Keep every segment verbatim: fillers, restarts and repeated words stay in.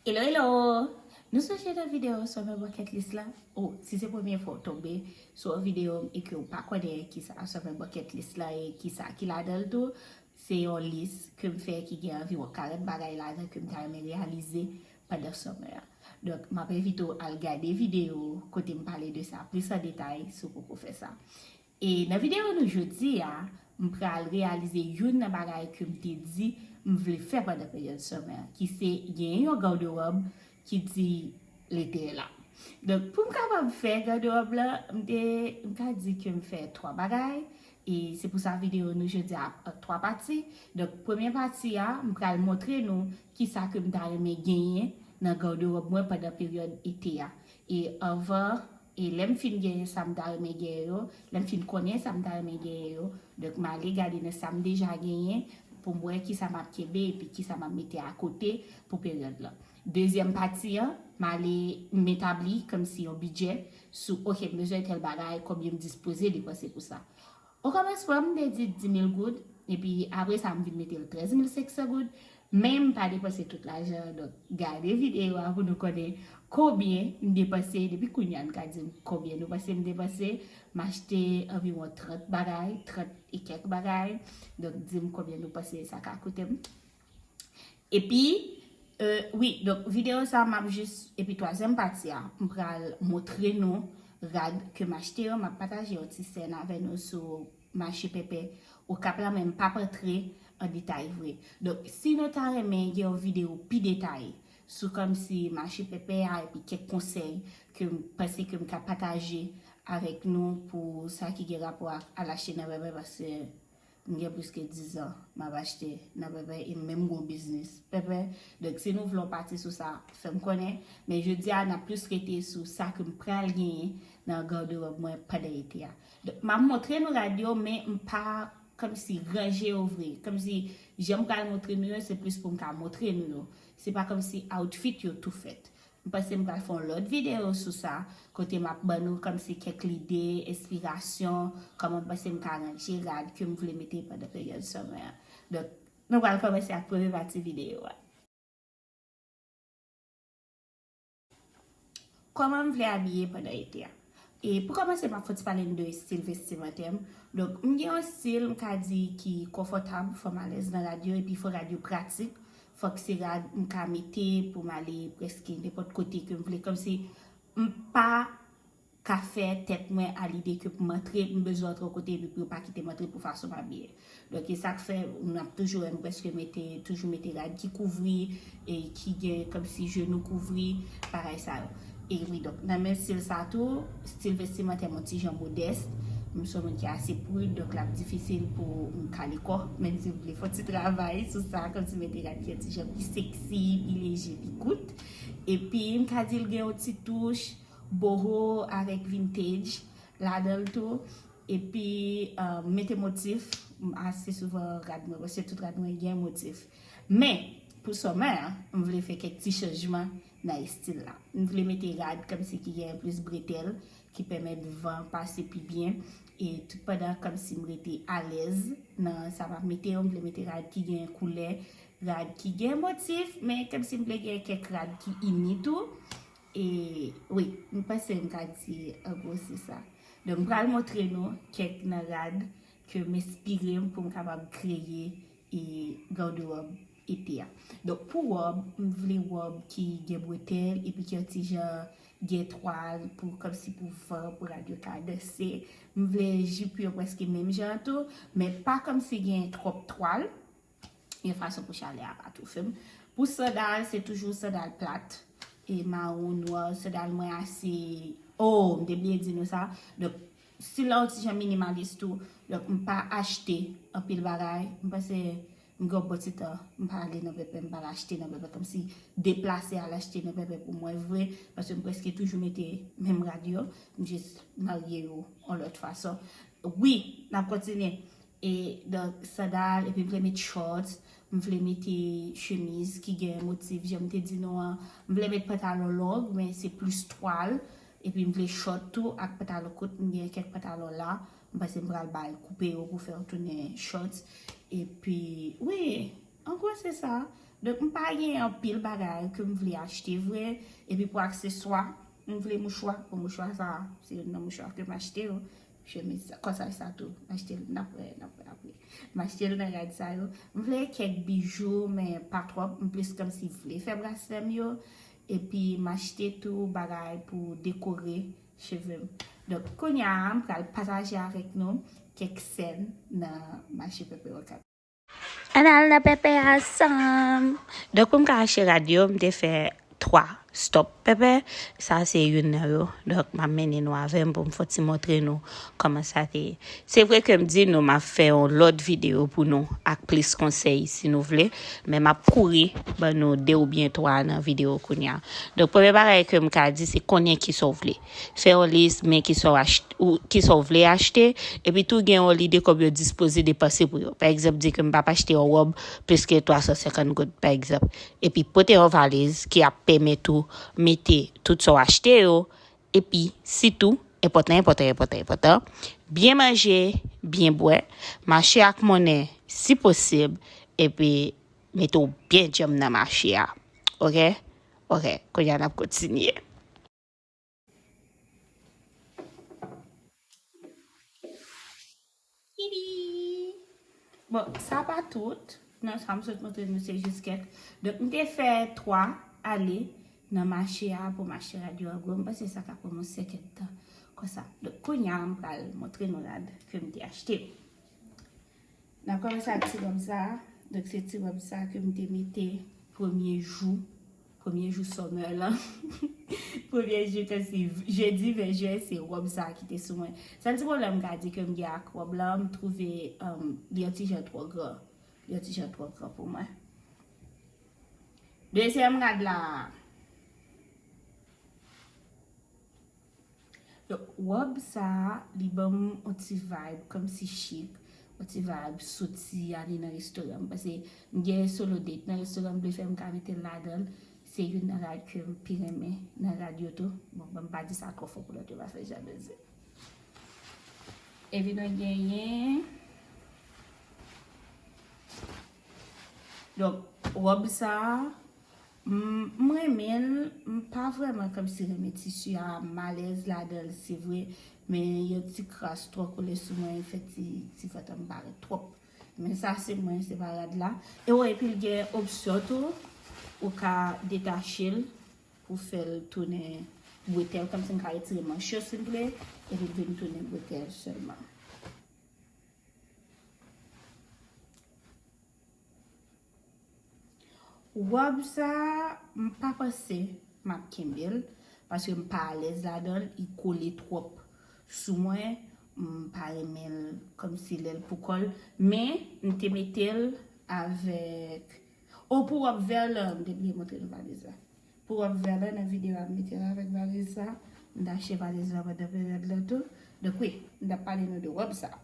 Hello, hello! Nou sonje nan videyo Summer Bucket List la? Ou, si se premye fwa w tonbe sou yon videyo m e ke w pa konnen kisa Summer Bucket List la e kisa ki ladan l tou, se yon lis ke m fè ki gen anviwon karant bagay ladan ke m ta renmen reyalize pandan summer an. Donk, m ap envite w al gade videyo kote m pale de sa plis an detay si w poko fè sa. E nan videyo nou jodi a, m pral reyalize youn nan bagay ke m te di m vle fè pandan peryòd summer, ki se genyen yon gawdewòb ki di lete la. Donk, pou m kapab fè gawdewòb la, m te, m ka di ke m fè twa bagay, e se pou sa videyo nou jodi a ap an twa pati. Donk, premye pati a, m pral montre nou kisa ke m ta renmen genyen nan gawdewòb mwen pandan peryòd ete a. E anvan, e lè m fin genyen sa m ta renmen genyen yo, lè m fin konnen sa m ta renmen genyen yo, donk m ale gade nan sa m deja genyen pou m wè kisa m ap kenbe epi kisa m ap mete akote pou peryòd la. Dezyèm pati an, m ale m etabli kòmsi yon bidjè sou, oke, m bezwen tèl bagay, konbyen m dispoze depanse pou sa. Okòmansman, m te di dis mil goud, epi apre sa, m vin mete l trèz mil senk san goud, men m pa depanse tout lajan an. Donk, gade videyo a pou nou konnen konbyen m depanse. Depi kounye a, n ka di m konbyen nou panse m depanse. M achte anviwon trant bagay, trant e kèk bagay. Donk, di m konbyen nou panse sa ka koute m. Epi, euh, wi, donk videyo sa a, m ap jis, epi twazyèm pati a, m pral montre nou rad ke m achte yo. M ap pataje yon ti sèn avè nou sou mache pèpè Okap la, men m p ap antre an detay vre. Donk, si nou ta renmen gen yon videyo pi detaye sou kòmsi mache pèpè a epi kèk konsèy ke m panse ke m ka pataje avèk nou pou sa ki gen rapò ak al achte nan pèpè, paske m gen plis ke diz an m ap achte nan pèpè e m menm gon biznis pèpè. Donk, si nou vle yon pati sou sa, fè m konnen. Men jodi a, n ap plis rete sou sa ke m pral genyen nan gawdewòb mwen pandan ete a. Donk, m ap montre nou rad yo, men m pa kòmsi ranje yo vre. Kòmsi jan m pral montre nou yo, se plis pou m ka montre nou yo. Se pa kòmsi outfit yo tou fèt. M panse m pral fè yon lòt videyo sou sa, kote m ap ban nou kòmsi kèk lide, enspirasyon, kòman m panse m ka ranje rad ke m vle mete pandan peryòd summer an. Donk, nou pral kòmanse ak premye pati videyo a. Kòman m vle abiye pandan ete a? E pou kòmanse, m ap fè ti pale n de estil vestimantè m. Donk, m gen yon estil, m ka di, ki konfòtab, fò m alèz nan rad yo, epi fò rad yo pratik. Fòk se rad m ka mete pou m ale prèske nenpòt kote ke m vle. Kòmsi m pa ka fè tèt mwen a lide ke pou m antre, m bezwen antre yon kote epi pou yo pa kite m antre pou fason m abiye. Donk, e sa k fè, m ap toujou wè m prèske mete, toujou mete rad ki kouvri e ki gen kòmsi jenou kouvri, bagay sa yo. E wi, donk, nan menm estil sa tou, estil vestimantè m yon ti jan modès. M se yon moun ki ase prid, donk l ap difisil pou m kale kò. Menm si m vle fè yon ti travay sou sa, kòmsi mete rad ki yon ti jan pi seksi, pi leje, pi kout. Epi, m ka di l gen yon ti touch boho avèk vintage ladan l tou. Epi, euh, mete motif, m ase souvan rad mwen, paske tout rad mwen gen motif. Men, pou summer an, m vle fè kèk ti chanjman nan estil la. M vle mete rad kòmsi ki gen plis bretèl, ki pèmèt van pase pi byen. E tout pandan kòmsi m rete alèz nan sa m ap mete yo, m vle mete rad ki gen koulè, rad ki gen motif, men kòmsi m vle gen kèk rad ki ini tou. E wi, m panse m ka di an gwo se sa. Donk, m pral montre nou kèk nan rad ke m enspire m pou m kapab kreye e gawdewòb ete a. Donk, pou wòb, m vle wòb ki gen bretèl epi ki yon ti jan gen twal pou, kòmsi pou van, pou rad yo ka danse. M vle jip yo prèske menm jan tou, men pa kòmsi gen twòp twal. Yon fason pou chalè a pa toufe m. Pou sandal, se toujou sandal plat. E mawon, nwa, sandal mwen ase, oh, m te bliye di nou sa. Donk, stil la yon ti jan minimalis tou. Donk, m pa achte anpil bagay. M panse m gen yon bon ti tan m pa ale nan pèpè, m pa al achte nan pèpè, kòmsi deplase al achte nan pèpè pou mwen vre. Paske m prèske toujou mete menm rad yo. M jis marye yo yon lòt fason. Wi, n ap kontinye. E donk, sandal, epi m vle met shorts, m vle mete chemiz ki gen motif, jan m te di nou an. M vle met pantalon long, men se plis twal. Epi m vle short tou ak pantalon kout, m gen kèk pantalon la. M panse m pral bay koupe yo pou fè yo tounen shorts. Epi, wi, an gwo se sa. Donk, m pa gen anpil bagay ke m vle achte vre. Epi pou akseswa, m vle mouchwa. Bon, mouchwa sa, se youn nan mouchwa ke m achte yo. Chemiz sa, kòsaj sa tou. M achte l, n ap wè, n ap wè apre. M achte l nan rad sa yo. M vle kèk bijou, men pa twòp. M plis kòmsi vle fè braslè m yo. Epi m achte tou bagay pou dekore cheve m. Donk, kounye a, m pral pataje avèk nou kèk sèn nan mache Pèpè Okap. Ann al nan Pèpè ansanm. Donk, pou m ka achte rad yo, m te fè twa stop Pèpè. Sa se youn nan yo. Donk, m ap mennen nou avè m pou m fon ti montre nou kòman sa te ye. Se vre ke m di nou m ap fè yon lòt videyo pou nou ak plis konsèy si nou vle, men m ap kouri ban nou de oubyen twa nan videyo kounye a. Donk, premye bagay ke m ka di, se konnen kisa w vle. Fè yon lis, men kisa w ach-, ou, kisa w vle achte, epi tou gen yon lide kòb yo dispoze depanse pou yo. Pa egzanp, di ke m p ap achte yon wòb plis ke twa san senkant goud, pa egzanp. Epi pote yon valiz ki ap pèmèt ou mete tout sa w achte yo, epi sitou, enpòtan, enpòtan, enpòtan, enpòtan, byen manje, byen bwè, mache ak monnen si posib, epi mete w byen djanm nan mache a. Oke? Oke, kounye a n ap kontinye. Bon, sa pa tout. Non, sa m sot montre nou se jis kèk. Donk, m te fè twa ale nan mache a pou m achte rad yo. An gwo, m panse sa ka pran mwen senk èdtan. Konsa. Donk, kounye a, m pral montre nou rad ke m te achte. N ap kòmanse ak ti wòb sa a. Donk, se ti wòb sa a ke m te mete premye jou, premye jou summer lan. Premye jou, kòmsi jedi ven jen, se wòb sa a ki te sou mwen. Sèl ti pwoblèm m ka di ke m gen ak wòb la, m twouve, um, li yon ti jan twò gran. Li yon ti jan twò gran pou mwen. Dezyèm rad la. Donk, wòb sa a, li ban m yon ti vibe kòmsi chik, yon ti vibe soti ale nan restoran. M panse m gen solo date nan restoran, m vle fè m ka mete l ladan l. Se youn nan rad ke m pi renmen nan rad yo tou. Bon, ban m pa di sa twò fò pou lòt yo pa fè jalouzi. Epi nou genyen. Donk, wòb sa a, m, m renmen l, m pa vrèman kòmsi renmen tisi a, m alèz ladan l, se vre, men yon ti kras twò kole sou mwen, fè ti, ti vant an m parèt twòp. Men sa se mwen, se pa rad la. E wè, epi l gen opsyon tou, ou ka detache l pou fè l tounen bretèl, kòmsi m ka retire manch yo si m vle, epi l vin tounen bretèl sèlman. Wòb sa a, m pa panse m ap kenbe l, paske m pa alèz ladan l, li kole twòp sou mwen, m pa renmen l kòmsi lè l pou kò l, men m te mete l avèk, o, pou wòb vè lan, m te bliye montre nou valiz la. Pou wòb vè lan, nan videyo a, m mete l avèk valiz sa, m t achte valiz la pandan peryòd lan tou, donk wi, m t ap pale nou de wòb sa a.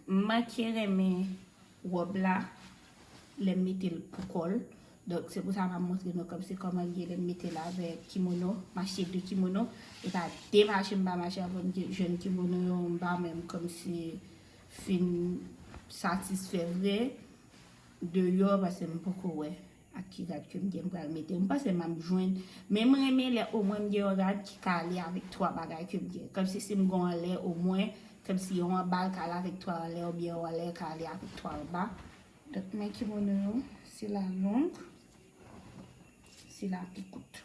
M manke renmen wòb la lè m mete l pou kò l. Donk, se pou sa m ap montre nou kòmsi kòman l ye lè m mete l avèk kimono. M achte de kimono. E pa de mache m pa mache avan m jwenn kimono yo, m pa menm kòmsi fin satisfè vre deyò, paske m poko wè ak ki rad ke m gen m pral mete. M panse m ap jwenn. Men m renmen lè omwen m gen yon rad ki ka ale avèk twa bagay ke m gen. Kòmsi si m gen yon anlè omwen, kòmsi yon anba l ka ale avèk twa anlè, oubyen yon anlè ka ale avèk twa anba. Donk, men kimono yo, sila long, sila pi kout.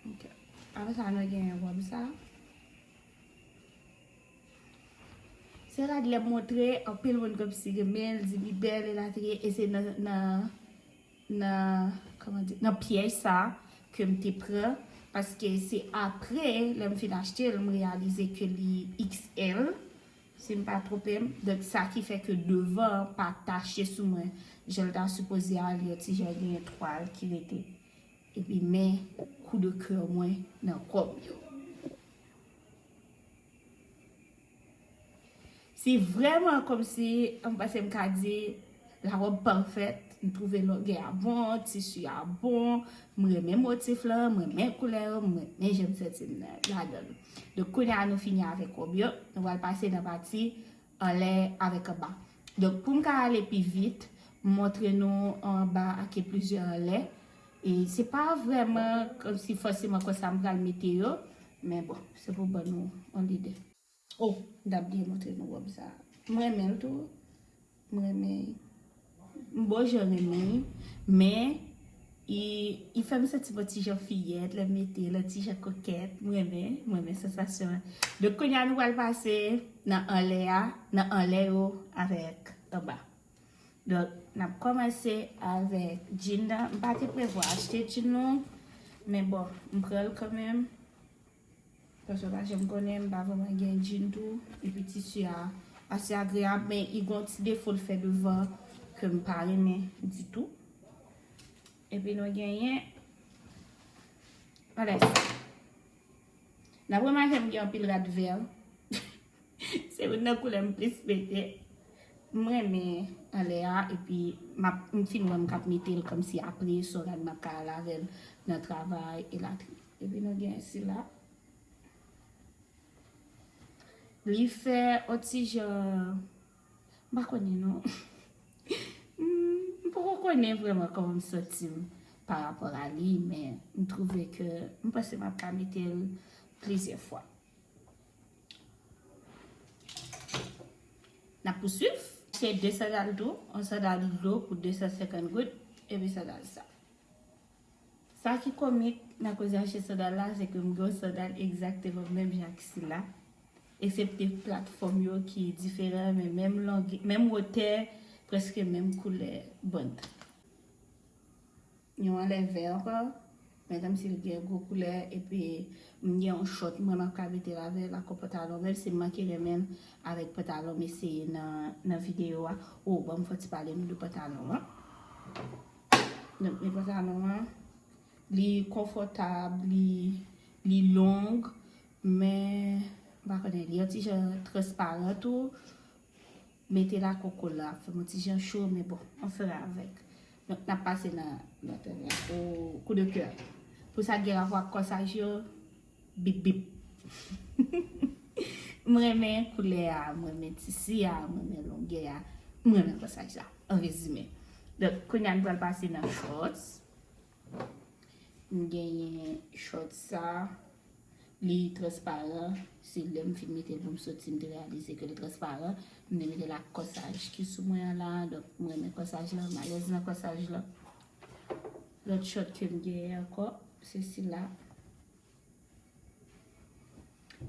Ok. Apre sa, nou gen wòb sa. Se rad lè m montre, anpil moun kòmsi renmen l, di li bèl, elatriye, e se nan, nan, nan, kòman di, nan pyèj sa ke m te pran, paske se apre, lè m fin achte l, m reyalize ke li X L, si m pa twonpe m. Donk, sa ki fè ke devan an pa tache sou mwen, jan l ta sipoze a, li yon ti jan gen twal ki rete. Epi men kou de kè mwen nan kò m yo. Se vrèman kòmsi, m panse m ka di, lawòb pafèt, m twouve longè a bon, tisi a bon, m renmen motif lan, m renmen koulè yo, m renmen jan m santi m nan, ladan l. Donk, kounye a nou fini avèk wòb yo, nou pral pase nan pati anlè avèk anba. Donk, pou m ka ale pi vit, m montre nou anba ak plizyè anlè. E se pa vrèman kòmsi fòseman konsa m pral mete yo, men bon, se pou ban nou yon lide. Oh, m t ap bliye montre nou wòb sa. M renmen l tou. M renmen. M bon jan renmen li. Men, li, li fè m santi m yon ti jan fiyèt lè m mete l, yon ti jan kokèt. M renmen, m renmen sansasyon an. Donk, kounye a nou pral pase nan anlè a, nan anlè yo avèk anba. Donk, n ap kòmanse avèk djin nan. M pa te prevwa achte djin non, men bon, m pran l kanmenm. Paske w pa janm konnen, m pa vrèman gen djin tou. Epi tisi a ase agreyab, men li gen yon ti defo l fè devan ke m pa renmen ditou. Epi nou genyen, anlè sa. N ap remake m gen anpil rad vè. Se youn nan koulè m plis mete. M renmen anlè a, epi m ap, m fin wè m k ap mete l kòmsi apre, se yon rad m ap ka al avè l nan travay, elatriye. Epi nou gen sila. Li fè yon ti jan, m pa konnen non. M, m poko konnen vrèman kòman m santi m pa rapò a li, men m twouve ke m panse m ap ka mete l plizyè fwa. N ap pouswiv. Achte de sandal tou, yon sandal dlo pou de san senkant goud, epi sandal sa. Sa ki komik nan koze achte sandal la, se ke m gen yon sandal egzakteman menm jan ak sila, eksepte platfòm yo ki diferan, men menm longè, menm wotè, prèske menm koulè band. Yon anlè vè ankò, men kòmsi l gen gwo koulè, epi m gen yon chòt, mwen m ap ka mete l avè l ak yon pantalon, menm si m manke renmen l avèk pantalon m eseye nan, nan videyo a. O, ban m fè ti pale nou de pantalon an. Donk, men pantalon an, li konfòtab, li, li long, men, m pa konnen, li yon ti jan transparan tou. Mete la koko la, ap fè m yon ti jan cho, men bon, on fè avèk. Donk, n ap pase nan lòt la, o, kou de kè. Pou sa k gen rapò ak kòsaj yo, bip, bip. M renmen koulè a, m renmen tisi a, m renmen longè a, m renmen kòsaj la, an rezime. Donk, kounye a, nou pral pase nan shorts. M genyen shorts sa, li transparan. Se lè m fin mete l pou m soti, m te reyalize ke li transparan. M te mete l ak kòsaj ki sou mwen an la. Donk, m renmen kòsaj la, m alèz nan kòsaj la. Lòt short ke m genyen ankò, se sila.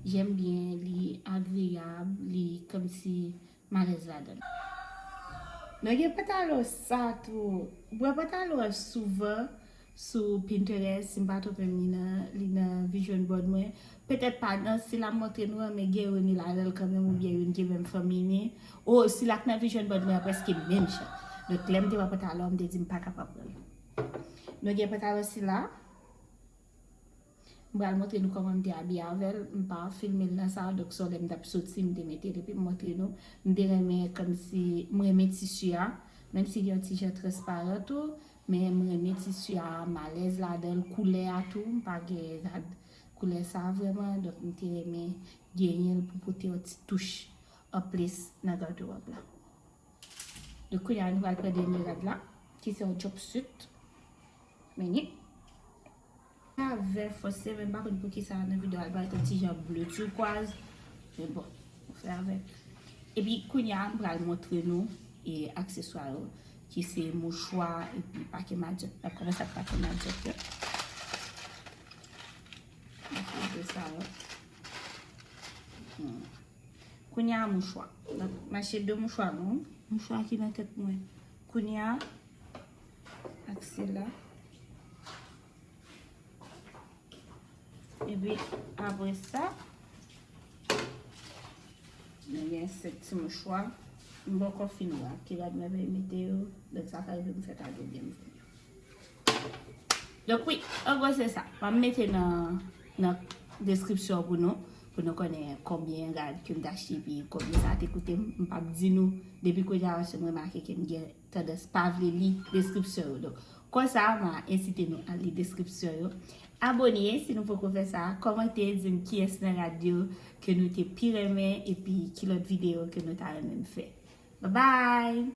J'aime bien, li agreyab, li kòmsi m alèz ladan l. Nou gen pantalon sa tou. M wè pantalon an souvan sou Pinterest, si m pa twonpe m, li nan, li nan vision board mwen. Petèt pa nan sila m montre nou an, men gen youn li ladan l kanmenm, oubyen youn ki menm fanmi ni. O, sila k nan vision board mwen an prèske menm jan. Donk, lè m te wè pantalon an, m te di m pa kapab pran l. Nou gen pantalon sila. M pral montre nou kòman m te abiye avè l. M pa filme l nan sa, donk se yon lè m t ap soti, m te mete l epi m montre nou. M te renmen kòmsi, m renmen tisi a, menm si li yon ti jan transparan tou, men m renmen tisi a, m alèz ladan l, koulè a tou, m pa gen rad koulè sa vrèman, donk m te renmen genyen l pou pote yon ti touch anplis nan gadewòb la. Donk, kounye a, nou pral pran dènye rad la, ki se yon jumpsuit. Men li pa vè fòse, men m pa konn poukisa nan videyo a, l parèt yon ti jan ble turquoise. Men bon, nou fè avèk. Epi, kounye a, m pral montre nou e akseswa yo, ki se mouchwa epi pake madyòt. N ap kòmanse ak pake madyòt yo. Mete sa yo. Hmm. Kounye a, mouchwa. Donk, m achte de mouchwa long. Mouchwa ki nan tèt mwen. Kounye a, ak sila. Epi, apre sa, nou gen senk ti mouchwa. M poko fin wè ki rad mwen vle mete yo. Donk, sa ka rive m fè kado byen m fè yo. Donk wi, an gwo se sa. M ap mete nan, nan deskripsyon pou nou, pou nou konnen konbyen rad ke m t achte epi konbyen sa te koute m. M p ap di nou depi kounye a, paske m remake ke m gen tandans pa vle li deskripsyon yo. Donk, Konsa, m a ensite nou al li deskripsyon yo. Abone si nou poko fè sa, kòmante, di m kiyès nan rad yo ke nou te pi renmen, epi ki lòt videyo ke nou ta renmen m fè. Bye bye!